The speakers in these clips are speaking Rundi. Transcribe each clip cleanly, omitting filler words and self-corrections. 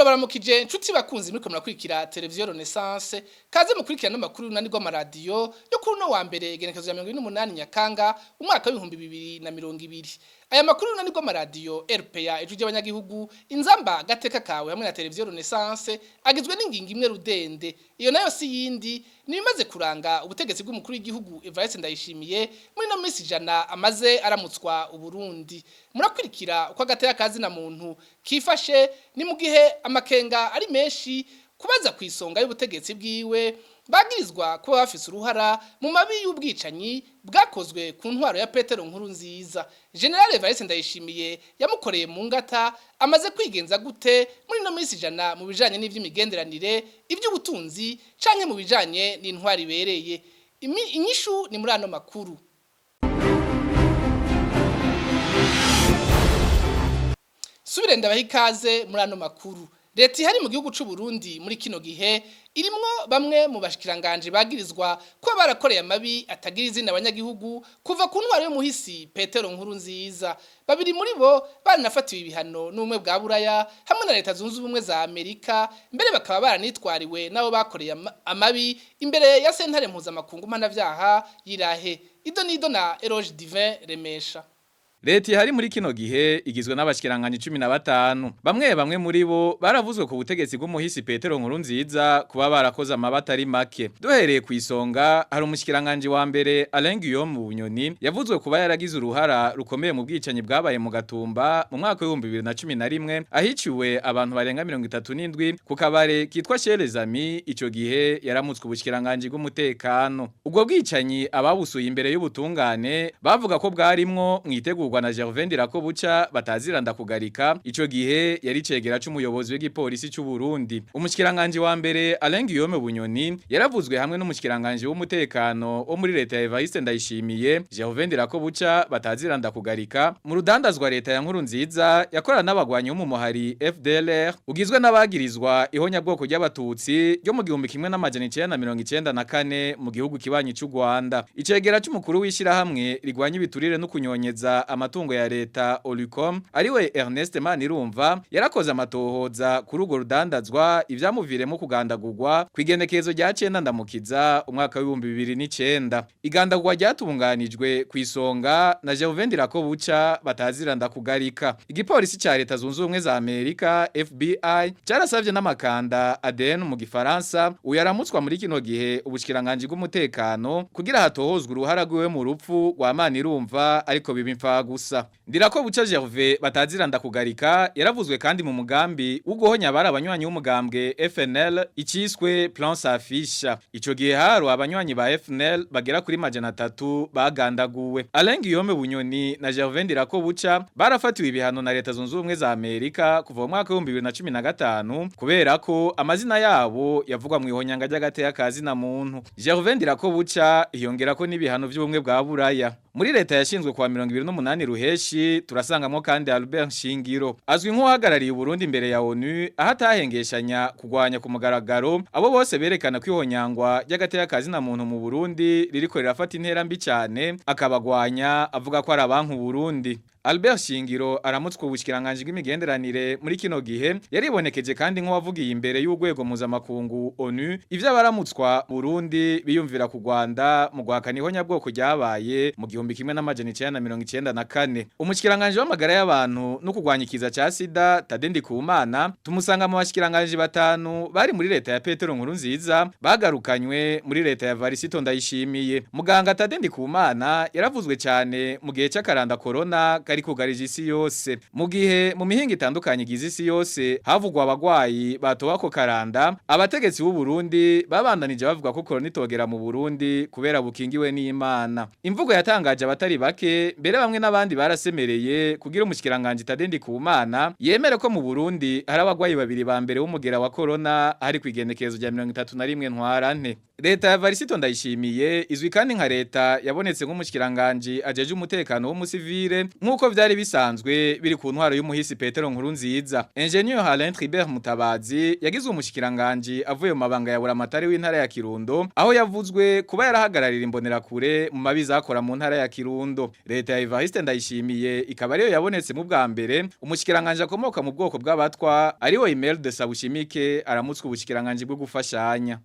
Turabaramukije nshuti bakunzi, muriko murakurikira Televiziyo Renaissance. Kaze mukurikira n'amakuru y'unani rw'amaradiyo yo kuri uno wa mbere, igenekerezo ya 28 Nyakanga umwaka w'2020. Aya makuru y'unani rw'amaradiyo RPA, Ijwi ry'Abanyagihugu, Inzamba Gateka Kawe hamwe na Televiziyo Renaissance agizwe n'ingingo imwe rudende. Iyo nayo si yindi, ni ibimaze kuranga ubutegetsi bw'umukuru w'igihugu Evariste Ndayishimiye muri no minsi 100 amaze aramutswa Uburundi. Murakurikira uko agateka kazina muntu kifashe, ni mu gihe amakenga ari menshi kubaza ku isonga y'ubutegetsi bwiwe bagirizwa kuba bafise uruhara mu mabi y'ubwicanyi bwakozwe ku ntwaro ya Petero Nkuru Nziza. General Evariste Ndayishimiye yamukoreye mu ngata, amaze kwigenza gute muri no minsi 100 mu bijanye n'ivy'imigenderanire, ivy'ubutunzi canke mu bijanye n'intwari ibereye? Inyishu ni muri ano makuru. Subire ndabaha ikaze muri ano makuru. Leta ihari mu gihugu c'u Burundi muri kino gihe irimwo bamwe mu bashikiranganje bagirizwa kuba barakoreye amabi atagira izina abanyagihugu kuva ku ntwaro y'umuhisi Petero Nkuru Nziza. Babiri muri bo baranafatiwe ibihano n'ubumwe bwa Buraya hamwe na Leta Zunze Ubumwe za Amerika, mbere bakaba baranitwariwe n'abo bakoreye amabi imbere ya sentare mpuzamakungu mpanavyaha yirahe. Ido nido na Eroge Divin Remesha. Leta ihari muri kino gihe igizwe n'abashikiranganje 15. Bamwe bamwe muri bo baravuzwe ku butegetsi bw'umuhisi Petero Nkurunziza kuba barakoze amabata ari make. Duhereye ku isonga, hari umushikiranganje wa mbere Alain Guillaume Bunyoni, yavuzwe kuba yaragize uruhara rukomeye mu bwicanyi bwabaye mu Gatumba mu mwaka w'ibihumbi 2011, ahiciwe abantu barenga 37 ku kabare kitwa Chez les Amis. Ico gihe yaramutswe ubushikiranganje bw'umutekano. Ubwo bwicanyi ababusuye imbere y'ubutungane bavuga ko bwarimwo mwitegurwa na Gervais Ndirakobuca bataziranda kugarika, ico gihe yari cegera c'umuyobozi w'igipolisi c'u Burundi. Umushikiranganje wa mbere Alain Guillaume Bunyoni yaravuzwe hamwe n'umushikiranganje w'umutekano wo muri leta ya Evariste Ndayishimiye, Gervais Ndirakobuca bataziranda kugarika, mu rudandazwa leta ya Nkuru Nziza yakorana n'abagwanyi bo mu muhari FDLR ugizwe n'abagirizwa ihonyabwoko ry'abatutsi ryo mu 1994 mu gihugu kibanyi c'u Rwanda. Icegera c'umukuru w'ishirahamwe rigwanya ibiturire no kunyonyeza amatungo ya leta Olucom, ariwe Ernest Manirumva, yarakoze amatohoza kuri urwo rudandazwa, ivyamuviremo kugandagurwa kwigenekezo rya 9 Ndamukiza umwaka w'ibihumbi 2009. Igandagurwa ryatunganijwe ku isonga na Gervais Ndirakobuca bataziranda kugarika. Igipolisi ca Leta Zunze Ubumwe za Amerika FBI carasavye n'amakanda ADN mu gifaransa uyaramutswa muri kino gihe ubushikiranganje bw'umutekano kugira hatohozwe uruhara rwiwe mu rupfu rwa Manirumva, ariko biba imfagusa. Ndirakobuca Gervais bataziranda kugarika yaravuzwe kandi mu mugambi wo guhonya abari abanywanyi w'umugambwe FNL iciswe Plan Safisha. Ico gihe haro abanywanyi ba FNL bagera kuri 300 bagandaguwe. Alain Guillaume Bunyoni na Gervais Ndirakobuca barafatiwe ibihano na Leta Zunze Ubumwe za Amerika kuva mu mwaka w'ibihumbi 2015 kubera ko amazina yabo yavugwa mu ihonyanga ry'agateka kazina muntu. Gervais Ndirakobuca hiyongera ko n'ibihano by'ubumwe bwa Buraya. Muri leta yashinzwe kwa 28 Ruheshi turasangamo kandi Albert Nshingiro, azwi nk'uhagarariye Burundi imbere ya ONU, aho atahengeshanya kugwanya ku mugaragaro abo bose berekana ko ihonyangwa ry'agateka kazina muntu mu Burundi ririko rirafata intera mbi cyane, akabagwanya avuga ko ari abanku Burundi. Albert Shingiro aramutswe ubushikiranganje bw'imigenderanire muri kino gihe, yaribonekeje kandi nk'uwavugiye imbere y'urwego mpuzamakungu ONU ivyo abaramutswa Burundi biyumvira ku Rwanda mu guhakana ihonyabwoko ryabaye mu 1994. Umushikiranganje w'amagara y'abantu no kurwanya ikiza ca sida Tade Ndikumana tumusanga mu bashikiranganje batanu bari muri leta ya Petero Nkurunziza bagarukanywe muri leta ya Varisito Ndayishimiye. Muganga Tade Ndikumana yaravuzwe cyane mu gihe c'akaranda corona kari kugarije isi yose, mu gihe mu mihinga itandukanye igize isi yose havugwa abagwayi batoba ko karanda. Abategetsi b'u Burundi babandanije bavuga ko corona itogera mu Burundi kubera bukingiwe n'Imana. Imvugo yatangaje abatari bake, mbere bamwe n'abandi barasemereye kugira umushikiranganje Tade Ndikumana yemere ko mu Burundi hari abagwayi babiri ba mbere w'umugera wa corona hari kwigenekerezo rya 31 Ntwarante. Leta ya Varisito Ndayishimiye izwi kandi nka leta yabonetse nk'umushikiranganje ajeje umutekano w'umusivile, nkuko Nkuko vyari bisanzwe biri ku ntwaro y'umuhisi Petero Nkurunziza. Ingenieur Alain Tribert Mutabazi yagizwe umushikiranganje avuye mu mabanga ya buramatari w'intara ya Kirundo, aho yavuzwe kuba yarahagararira imbonerakure mu mabi zakora mu ntara ya Kirundo. Leta ya Evariste Ndayishimiye ikaba ariyo yabonetse mu bwa mbere umushikiranganje akomoka mu bwoko bw'abatwa ariwe Imelda Sabushimike aramutswe ubushikiranganje bwo gufashanya.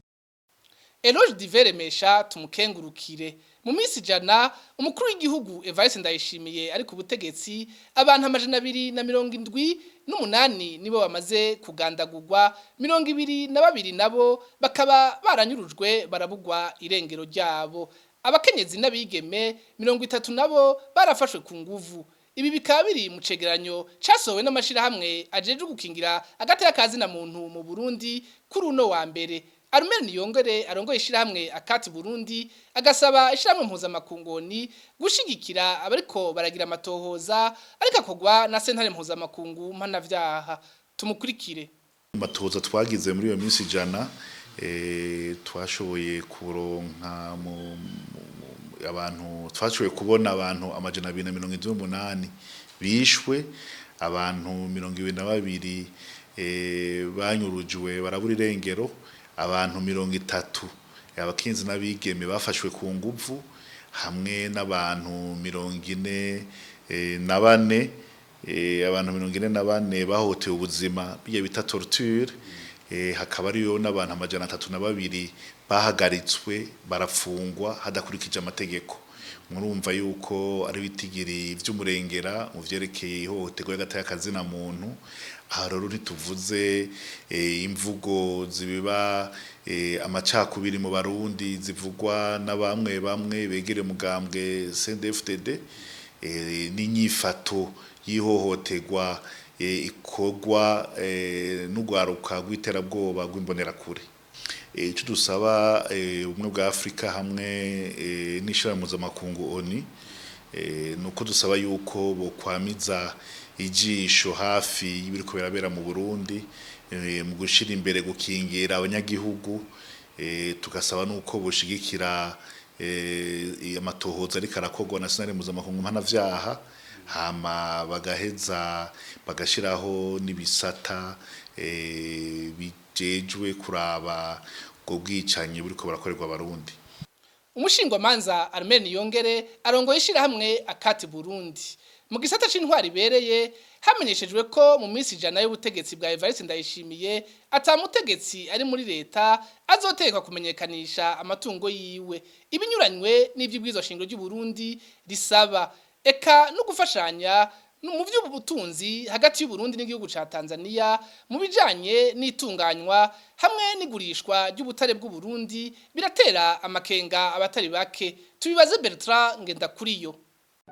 Eloge Diveremesha tumukengurukire. Mu minsi 100 umukuru w'igihugu Evariste Ndayishimiye ari ku butegetsi, abantu 278 nibo bamaze kugandagurwa, 22 nabo bakaba baranyurujwe barabugwa irengero ryabo. Abakenyezi n'abigeme 30 nabo barafashwe ku nguvu. Ibi bikaba biri mu cegeranyo casohowe n'amashirahamwe ajejwe gukingira agateka kazi na muntu mu Burundi kuri uno wa mbere. Arumeri Niyongere arongoye ishirahamwe Akati Burundi agasaba ishirahamwe mpuzamakungoni gushigikira abariko baragira amatohoza ariko akogwa na sentare mpuzamakungu mpanavyaha. Tumukurikire. Amatohoza twagize muri iyo minsi 100 twashoboye kuronka abantu, twashoboye kubona abantu 278 bishwe, abantu 22 banyurujwe barabura irengero, abantu 30 abakinzi n'abigeme bafashwe ku nguvu, hamwe n'abantu 44 abantu 44 bahotewe ubuzima biye bita torture, hakaba ariyo n'abantu 302 bahagaritswe barafungwa hadakurikije amategeko. Murumva yuko ari bitigiri vy'umurengera mu vyerekeye ihohoterwa y'agateka kazina muntu. Aha rero ntituvuze imvugo zibiba amacakubiri mu Barundi zivugwa na bamwe bamwe begere mugambwe CNDD-FDD, n'inyifato y'ihohoterwa ikorwa n'ugwaruka rw'iterabwoba rw'imbonerakure. Icyo dusaba ubumwe bwa Afrika hamwe n'ishirahamwe mpuzamakungu ONU, nuko dusaba yuko bokwamiza ijisho hafi y'ibiriko birabera mu Burundi, mu gushira imbere gukingira abanyagihugu, tugasaba nuko boshigikira amatohoza ariko arakorwa na sentare mpuzamakungu mpanavyaha, hama bagaheza bagashiraho n'ibisata bijejwe kuraba ubwo bwicanyi buriko burakorerwa abarundi. Umushingwamanza Armel Niyongere arongoye ishirahamwe Akati Burundi. Mu gisata c'intwari ibereye hamenyeshejwe ko mu minsi 100 y'ubutegetsi bwa Evariste Ndayishimiye atamutegetsi ari muri leta azotekwa kumenyekanisha amatungo yiwe, ibinyuranywe n'ivy'ibwirizwa shingiro ry'u Burundi risaba, eka no gufashanya mu vy'ubutunzi hagati y'u Burundi n'igihugu ca Tanzania mu bijanye n'itunganywa hamwe n'igurishwa ry'ubutare bw'u Burundi biratera amakenga abatari bake. Tubibaze Bertrand Ngendakuriyo.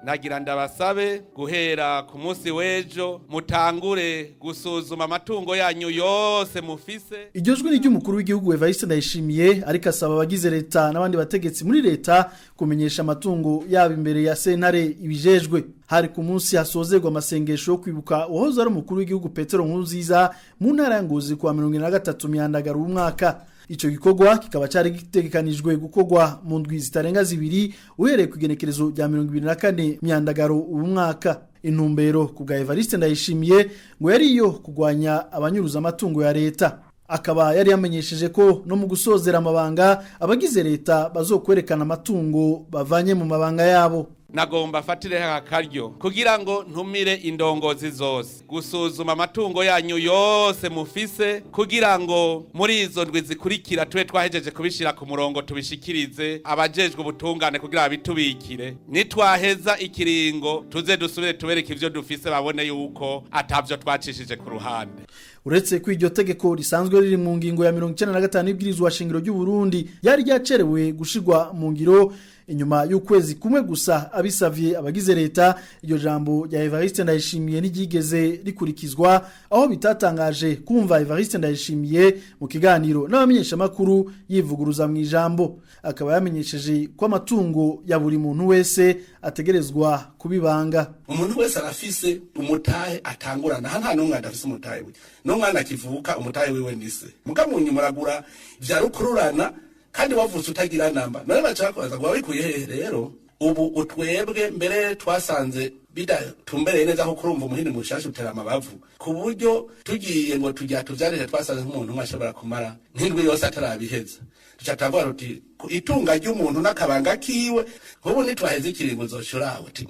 Nagira ndabasabe guhera ku munsi w'ejo mutangure gusuzuma amatungo yanyu yose mufise. Iryo jwi ni ry'umukuru w'igihugu Evariste Ndayishimiye, ariko asaba abagize leta n'abandi bategetsi muri leta kumenyesha amatungo yabo imbere ya sentare ibijejwe. Hari ku munsi hasozerwa amasengesho yo kwibuka uwahoze ari umukuru w'igihugu Petero Nkurunziza mu ntara ya Ngozi kuwa 23 Myandagaro w'umwaka. Ico gikorwa kikaba cari gitegekanijwe gukorwa mu ndwi zitarenga 2 uhereye ku igenekerezo rya 24 Myandagaro w'umwaka. Intumbero ku bwa Evariste Ndayishimiye ngo yari iyo kugwanya abanyuruza amatungo ya leta. Akaba yari yamenyesheje ko no mu gusozera amabanga abagize leta bazokwerekana amatungo bavanye mu mabanga yabo. Nagomba fatire akaryo kugira ngo ntumire indongozi zose gusuzuma amatungo yanyu yose mufise, kugira ngo muri izo ndwi zikurikira tube twahejeje kubishira ku murongo, tubishikirize abajejwe ubutungane kugira babitubikire. Nitwaheza ikiringo tuze dusubire tubereke ivyo dufise, babone yuko atavyo twacishije ku ruhande. Uretse ko iryo tegeko risanzwe riri mu ngingo ya 95 y'ibwirizwa shingiro ry'u Burundi yari ryacerewe gushirwa mu ngiro inyuma y'ukwezi kumwe gusa abisavye abagize leta, iryo jambo rya Evariste Ndayishimiye n'iryigeze rikurikizwa, aho bitatangaje kumva Evariste Ndayishimiye mu kiganiro n'abamenyeshamakuru yivuguruza mu ijambo. Akaba yamenyesheje ko amatungo ya buri muntu wese ategerezwa kubibanga. Umuntu wese arafise umutahe atangurana, nta n'umwe adafise umutahe we, n'umwana akivuka umutahe wiwe nise mugabo munyumuragura vya rukururana kandi wavutse utagira namba. None bacakoza ngo wabikuye hehe? Rero ubu utwebwe mbere twasanze Bidatumbereye neza ko kurumva umuhini mushasha utera amabavu, ku buryo tugiye ngo tujya tuvyarire twasanze nk'umuntu umwe ashobora kumara nk'indwi yose atarabiheza. Duca turavuga tuti itunga ry'umuntu n'akabanga kiwe, nk'ubu ntitwaheze ikiringo uzoshura uti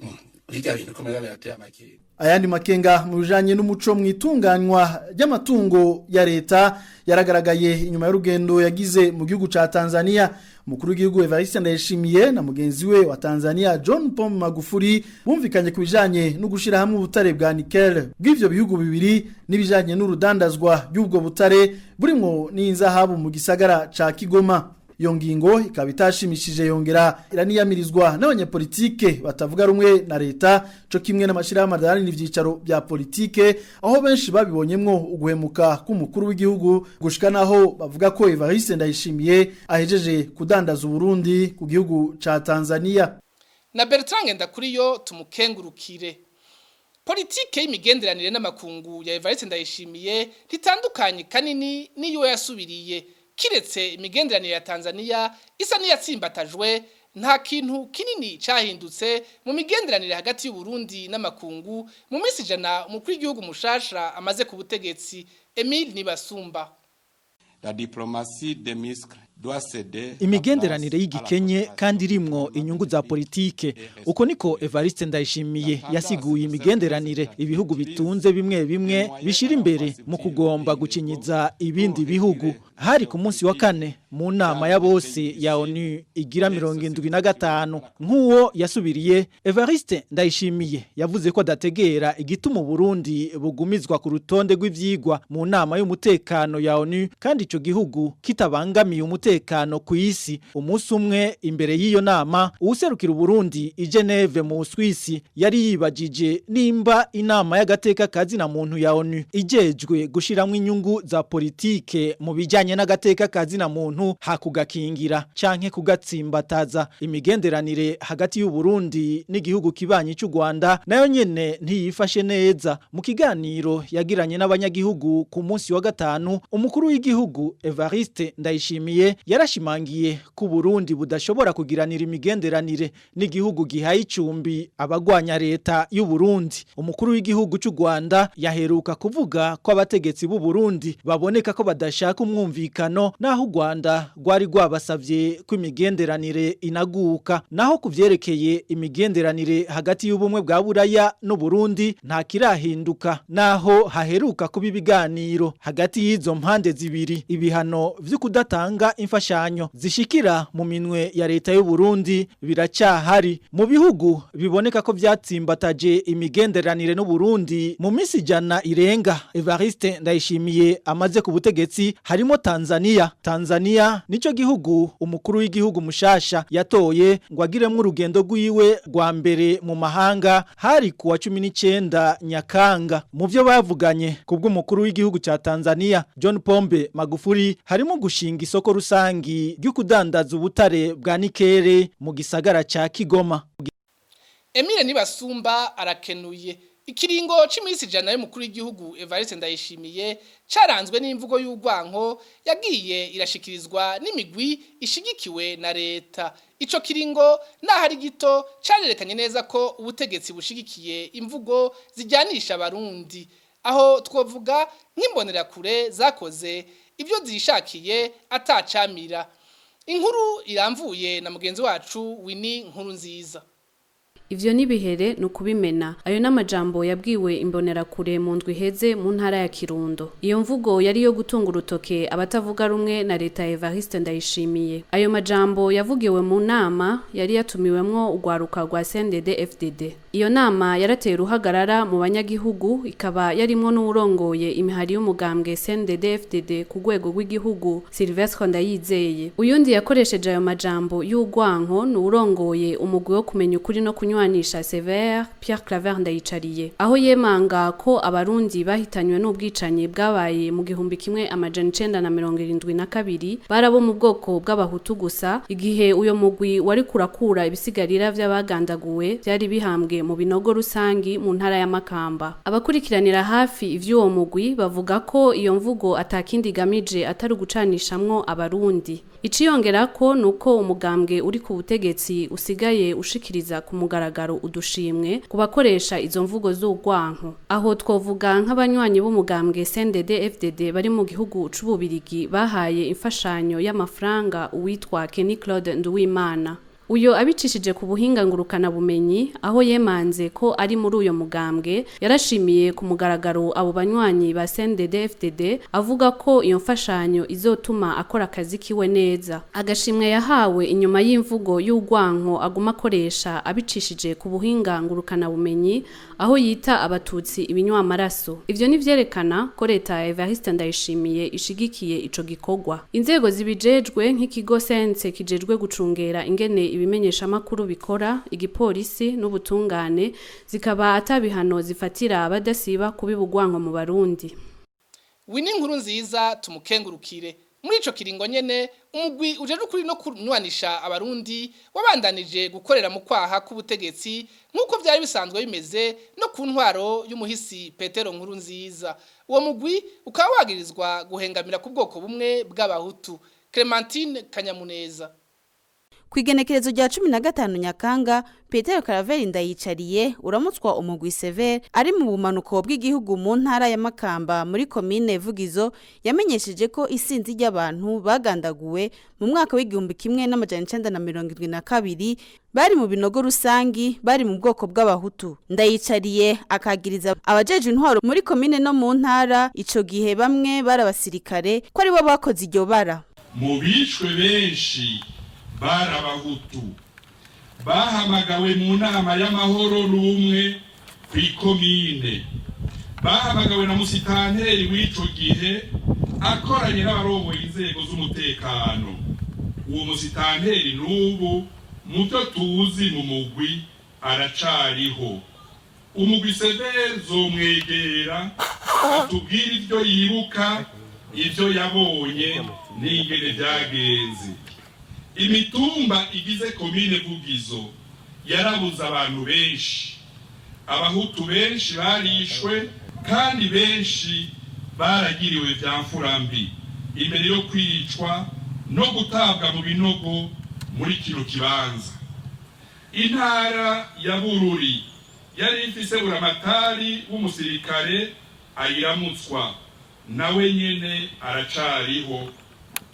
hirya bintu komera birateye amakenga. Ayandi makenga mu bijanye n'umuco mwitunganywa ry'amatungo ya leta yaragaragaye inyuma y'urugendo yagize mu gihugu ca Tanzania. Umukuru w'igihugu Evariste Ndayishimiye na mugenzi we wa Tanzania John Pombe Magufuli bumvikanye ku bijanye no gushira hamwe ubutare bwa nickel bw'ivyo bihugu bibiri n'ibijanye n'urudandazwa ry'ubwo butare burimwo n'inzahabu mu gisagara ca Kigoma. Iyo ngingo ikaba itashimishije, yongera iraniyamirizwa n'abanyepolitike batavuga rumwe na leta co kimwe n'amashirahamwe adaharanira ivyicaro bya politike, aho benshi babibonyemwo uguhemuka k'umukuru w'igihugu, gushika naho bavuga ko Evariste Ndayishimiye ahejeje kudandaza Uburundi ku gihugu ca Tanzania. Na Bertrand Ngendakuriyo tumukengurukire. Politike y'imigenderanire n'amakungu ya Evariste Ndayishimiye ntitandukanye kanini n'iyo yasubiriye, kiretse imigenderanire ya Tanzania isa n'iyatsimbatajwe. Nta kintu kinini cahindutse mu migenderanire hagati y'u Burundi n'amakungu mu minsi 100 umukuru w'igihugu mushasha amaze ku butegetsi. Emile Nibasumba. La diplomatie des muscles doit céder. Imigenderanire y'igikenye kandi irimwo inyungu za politike, uko niko Evariste Ndayishimiye yasiguye imigenderanire ibihugu bitunze bimwe bimwe bishira imbere mu kugomba gucinyiza ibindi bihugu. Hari ku munsi wa kane mu nama ya bose ya ONU igira 75. Nk'uwo yasubiriye, Evariste Ndayishimiye yavuze ko adategera igituma Burundi bugumizwa ku rutonde rw'ivyigwa mu nama y'umutekano ya ONU kandi ico gihugu kitabangamiye umutekano ku isi. Umunsi umwe imbere y'iyo nama, uwuserukira Burundi i Geneve mu Swisi yari yibajije nimba inama y'agateka kazi na muntu ya ONU ijejwe gushiramwo inyungu za politike mu bijanye n'agateka kazi na muntu hakugakingira canke kugatsimbataza. Imigenderanire hagati y'u Burundi n'igihugu kibanyi cy'u Rwanda nayo nyene ntiyifashe neza. Mu kiganiro yagiranye n'abanyagihugu ku munsi wa gatanu, umukuru w'igihugu Evariste Ndayishimiye yarashimangiye ko Burundi budashobora kugiranira imigenderanire n'igihugu gihaye icumbi abagwanya leta y'u Burundi. Umukuru w'igihugu cy'u Rwanda yaheruka kuvuga ko abategetsi b'u Burundi baboneka ko badashaka umwumvikano, naho u Rwanda rwari rwabasavye ko imigenderanire inaguka. Naho kuvyerekeye imigenderanire hagati y'ubumwe bwa Buraya n'u Burundi nta kirahinduka, naho haheruka kuba ibiganiro hagati y'izo mpande zibiri. Ibihano vyo kudatanga imfashanyo zishikira mu minwe ya leta y'u Burundi biracyahari. Mu bihugu biboneka ko vyatsimbataje imigenderanire n'u Burundi mu minsi 100 irenga Evariste Ndayishimiye amaze ku butegetsi harimo Tanzania. Tanzania nico gihugu umukuru w'igihugu mushasha yatoye ngo agiremwo urugendo rwiwe rwa mbere mu mahanga, hari kuwa 19 Nyakanga. Mu byo bavuganye kubw'umukuru w'igihugu ca Tanzania John Pombe Magufuli harimo gushinga isoko rusangi ryo kudandaza ubutare bwa nikere mu gisagara ca Kigoma. Emile Nibasumba arakenuye. Ikiringo c'imisi 100 y'umukuru w'igihugu Evariste Ndayishimiye caranzwe n'imvugo y'urwanko yagiye irashikirizwa n'imigwi ishigikiwe na leta. Ico kiringo nahari gito carerekanye neza ko ubutegetsi bushigikiye imvugo zijyanisha abarundi, aho twovuga nk'imbonerakure zakoze ibyo zishakiye atacamira. Inkuru iramvuye na mugenzi wacu Winnie Nkuru nziza. Ivyo nibihere nukubimena. Ayo n'amajambo yabwiwe imbonerakure mu ndwi iheze mu ntara ya Kirundo. Iyo mvugo yari yo gutunga urutoke abatavuga rumwe na leta ya Evariste Ndayishimiye. Ayo majambo yavugiwe mu nama yari yatumiwemwo urwaruka rwa CNDD FDD. Iyo nama yarateye uruhagarara mu banyagihugu, ikaba yarimwo n'uwurongoye imihari y'umugambwe CNDD FDD ku rwego rw'igihugu Sylvestre Ndayizeye. Uyundi yakoresheje ayo majambo y'urwanko n'uwurongoye umugwi wo kumenya ukuri no kunywanisha Sévère Pierre Claver Ndayicariye, aho yemanga ko abarundi bahitanywe n'ubwicanyi bwabaye mu 1972 barabo mu bwoko bw'abahutu gusa, igihe uyo mugwi wari kurakura ibisigarira vy'abagandaguwe byari bihambwe batabwe mu binogo rusangi mu ntara ya Makamba. Abakurikiranira hafi ivy'uwo mugwi bavuga ko iyo mvugo atakindi igamije atari ugucanishamwo abarundi. Iciyongerako nuko umugambwe uri ku butegetsi usigaye ushikiriza ku mugaragaro udushimwe ku bakoresha izo mvugo z'urwanko. Aho twovuga nk'abanywanyi b'umugambwe CNDD FDD bari mu gihugu c'Ububirigi bahaye imfashanyo y'amafaranga uwitwa Kenny Claude Nduwimana. Uyo abicishije ku buhinga ngurukana bumenyi aho yemanze ko ari muri uyo mugambwe yarashimiye ku mugaragaro abo banywanyi ba CNDD FDD avuga ko iyo mfashanyo izotuma akora akazi kiwe neza. Agashimwe yahawe inyuma y'imvugo y'urwanko aguma akoresha abicishije ku buhinga ngurukana bumenyi aho yita abatutsi ibinywa amaraso. Ivyo ni vyerekana ko leta ya Evariste Ndayishimiye ishigikiye ico gikorwa. Inzego zibijejwe nk'ikigo sense kijejwe gucungera ingene ibimenyeshamakuru bikora, igipolisi n'ubutungane zikaba atabihano zifatira abadasiba kubibugwanko mu Barundi. Wini nkuru nziza tumukengurukire. Muri ico kiringo nyene umugwi ujeje kuri no kunywanisha abarundi wabandanije gukorera mu kwaha k'ubutegetsi nkuko vyari bisanzwe bimeze no ku ntwaro y'umuhisi Petero nkuru nziza. Uwo mugwi ukaba wagirizwa guhengamira ku bwoko bumwe bw'abahutu. Clementine Kanyamuneza. Kwigenekerezo rya 15 Nyakanga, Petero Karaveri Ndayicariye uramutswa umugwi Sever ari mu bumanuko bw'igihugu mu ntara ya Makamba muri komine Vugizo yamenyesheje ko isinzi ry'abantu bagandaguwe mu mwaka w'igihumbi kimwe n'amajana icenda na mirongo irindwi na kabiri bari mu binogo rusangi bari mu bwoko bw'abahutu. Ndayicariye akagiriza abajeje intwaro muri komine no mu ntara ico gihe bamwe bari abasirikare ko aribo bakoze iryo bara. Mu bishwe benshi bari abahutu bahamagawe mu nama y'amahoro n'ubumwe kw'ikomine, bahamagawe na musitanteri w'ico gihe akoranye n'abarongoye inzego z'umutekano. Uwo musitanteri n'ubu mu byo tuzi mu mugwi aracariho. Umugwi Severe zomwegera atubwire ibyo yibuka, ibyo yabonye n'ingene vyagenze. Imitumba igize komine Vugizo yarabuze abantu benshi, abahutu benshi barishwe kandi benshi baragiriwe vya mfura mbi imbere yo kwicwa no gutabwa mu binogo muri kino kibanza. Intara ya Bururi yari ifise buramatari w'umusirikare ayiramutswa, nawe nyene aracariho,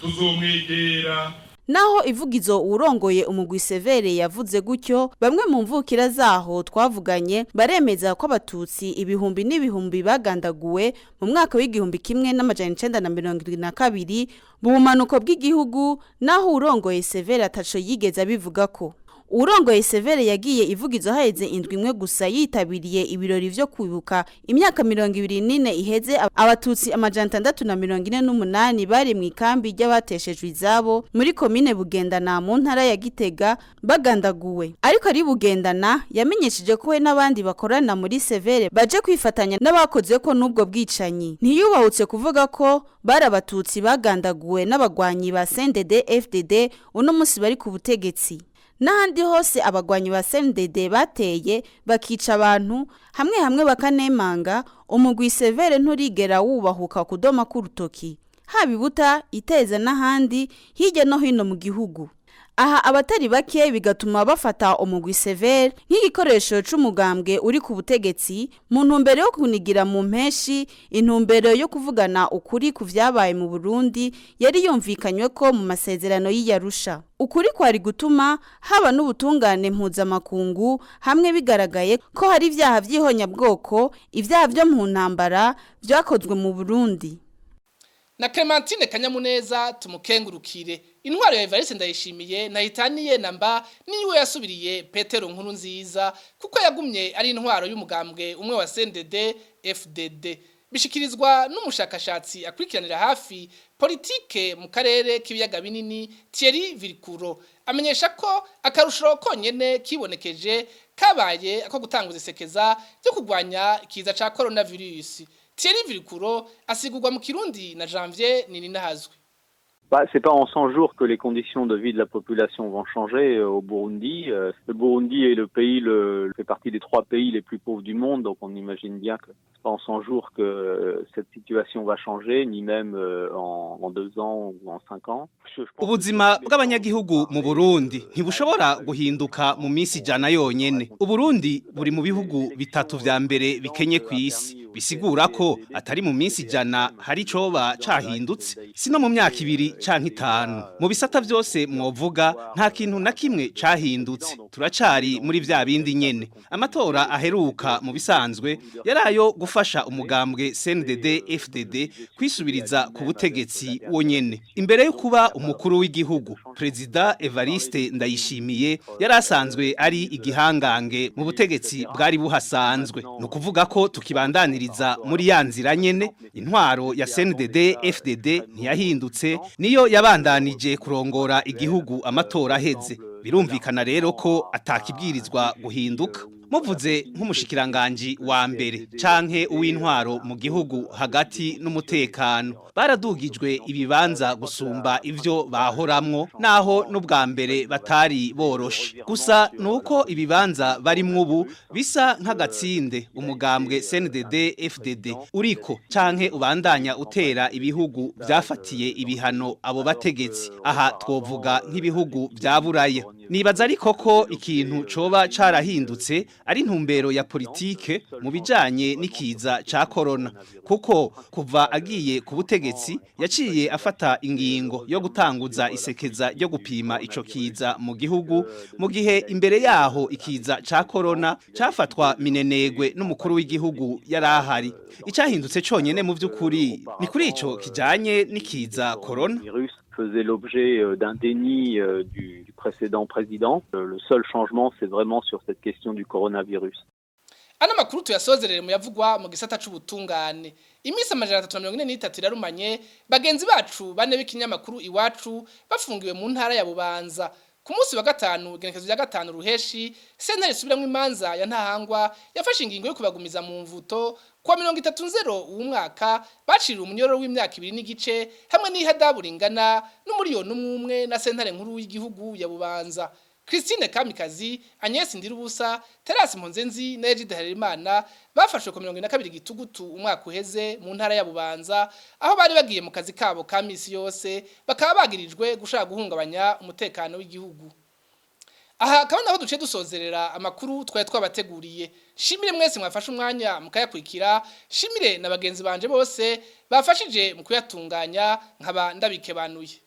tuzomwegera. Naho ivugizo urongoye umugwi Severe yavuze gutyo, bamwe mu mvukira zaho twavuganye baremeza ko abatutsi ibihumbi n'ibihumbi bagandaguwe mu mwaka w'igihumbi kimwe n'amajana icenda na mirongo irindwi na kabiri mu bumanuko bw'igihugu, naho urongoye Severe ataco yigeze abivuga ko. Urongoye Severe yagiye ivugizo haheze indwi imwe gusa yitabiriye ibirori vyo kwibuka imyaka 24 iheze abatutsi 648 bari mu ikambi ry'abateshejwe izabo muri komine Bugendana mu ntara ya Gitega bagandaguwe. Ariko ari Bugendana yamenyesheje ko we n'abandi bakorana muri Severe baje kwifatanya n'abakoze ko n'ubwo bwicanyi. Ntiyubahutse kuvuga ko bari abatutsi bagandaguwe n'abagwanyi ba CNDD FDD uno musi bari ku butegetsi. N'ahandi hose abagwanyi ba CNDD bateye bakica abantu hamwe hamwe bakanemanga, umugwi Severe nturigera wubahuka kudoma k'urutoki, haba ibuta iteza n'ahandi hirya no hino mu gihugu. Aha abatari bake bigatuma bafata umugwi Severe nk'igikoresho c'umugambwe uri ku butegetsi mu ntumbero yo kunigira mu mpeshi, intumbero yo kuvugana ukuri ku vyabaye mu Burundi yari yumvikanywe ko mu masezerano y'Arusha. Ukuri kwari gutuma haba n'ubutungane mpuzamakungu hamwe bigaragaye ko hari ivyaha vy'ihonyabwoko, ivyaha vyo mu ntambara vyakozwe mu Burundi. Na Clementine Kanyamuneza tumukengurukire. Intwaro ya Evariste Ndayishimiye nahitaniye namba niwe yasubiriye Petero nkuru nziza kuko yagumye ari intwaro y'umugambwe umwe wa CNDD FDD. Bishikirizwa n'umushakashatsi akurikiranira hafi politike mu karere k'ibiyaga binini Thierry Virikuro, amenyesha ko akarusho konyene kibonekeje kabaye ako gutanguza isekeza ryo kurwanya ikiza ca coronavirus. Thierry Virikuro asigurwa mu Kirundi na Janvier Nininahazwe. Bah, c'est pas en 100 jours que les conditions de vie de la population vont changer au Burundi. Le Burundi est le pays, fait partie des trois pays les plus pauvres du monde, donc on imagine bien que c'est pas en 100 jours que cette situation va changer, ni même en 2 ans ou en 5 ans. Ubuzima bw'abanyagihugu mu Burundi ntibushobora guhinduka mu minsi 100 yonyene. Uburundi buri mu bihugu bitatu vya mbere bikenye ku isi, bisigura ko atari mu minsi 100 hari coba cahindutse, si no mu myaka 2 canke 5. Mu bisata vyose mwovuga, nta kintu na kimwe cahindutse, turacari muri vya bindi nyene. Amatora aheruka mu bisanzwe yarayo gufasha umugambwe CNDD FDD kwisubiriza ku butegetsi wonyene. Imbere yo kuba umukuru w'igihugu, Perezida Evariste Ndayishimiye yari asanzwe ari igihangange mu butegetsi bwari buhasanzwe. Ni ukuvuga ko tukibandaniriza muri ya nzira nyene. Intwaro ya CNDD FDD ntiyahindutse, niyo yabandanije kurongora igihugu amatora aheze. Birumvikana rero ko atakibwirizwa guhinduka. Muvuze nk'umushikiranganji wa mbere canke uw'intwaro mu gihugu hagati n'umutekano, baradugijwe ibibanza gusumba ivyo bahoramwo, naho n'ubwa mbere batari boroshe. Gusa nuko ibibanza barimwo ubu bisa nk'agatsinde umugambwe CNDD FDD uriko canke ubandanya utera ibihugu vyafatiye ibihano abo bategetsi. Aha twovuga nk'ibihugu vya Buraya. Nibaza ariko ko ikintu coba carahindutse ari intumbero ya politike mu bijanye n'ikiza ca corona, kuko kuva agiye ku butegetsi yaciye afata ingingo yo gutanguza isekeza ryo gupima ico kiza mu gihugu, mu gihe imbere yaho ikiza ca corona cafatwa minenegwe n'umukuru w'igihugu yarahari. Icahindutse conyene mu vy'ukuri ni kuri ico kijanye n'ikiza corona. Faisait l'objet d'un déni du précédent président. Le seul changement, c'est vraiment sur cette question du coronavirus. Ano makuru tuyasozerere mu yavugwa mu gisata c'ubutungane. Iminsi 343 irarumanye bagenzi bacu bane b'ikinyamakuru Iwacu bafungiwe mu ntara ya Bubanza. Ku munsi wa gatanu, igenekerezo rya 5 Ruheshi, sentare isubiramwo imanza ya Ntahangwa yafashe ingingo yo kubagumiza mu mvuto. Kuwa 30 Nzero uwu mwaka baciriwe umunyororo w'imyaka 2 n'igice hamwe n'ihadabu ringana n'umuriyoni umwe umwe na sentare nkuru y'igihugu ya Bubanza. Christine Kamikazi, Agnes Ndirubusa, Terasi Mponzenzi na Egide Harerimana bafashwe ku 22 Gitugutu umwaka uheze mu ntara ya Bubanza, aho bari bagiye mu kazi kabo ka misi yose, bakaba bagirijwe gushaka guhungabanya umutekano w'igihugu. Aha kabona aho duce dusozerera amakuru twari twabateguriye. Shimire mwese mwafashe umwanya mukayakurikira, shimire na bagenzi banje bose bafashije mu kuyatunganya, nkaba ndabikebanuye.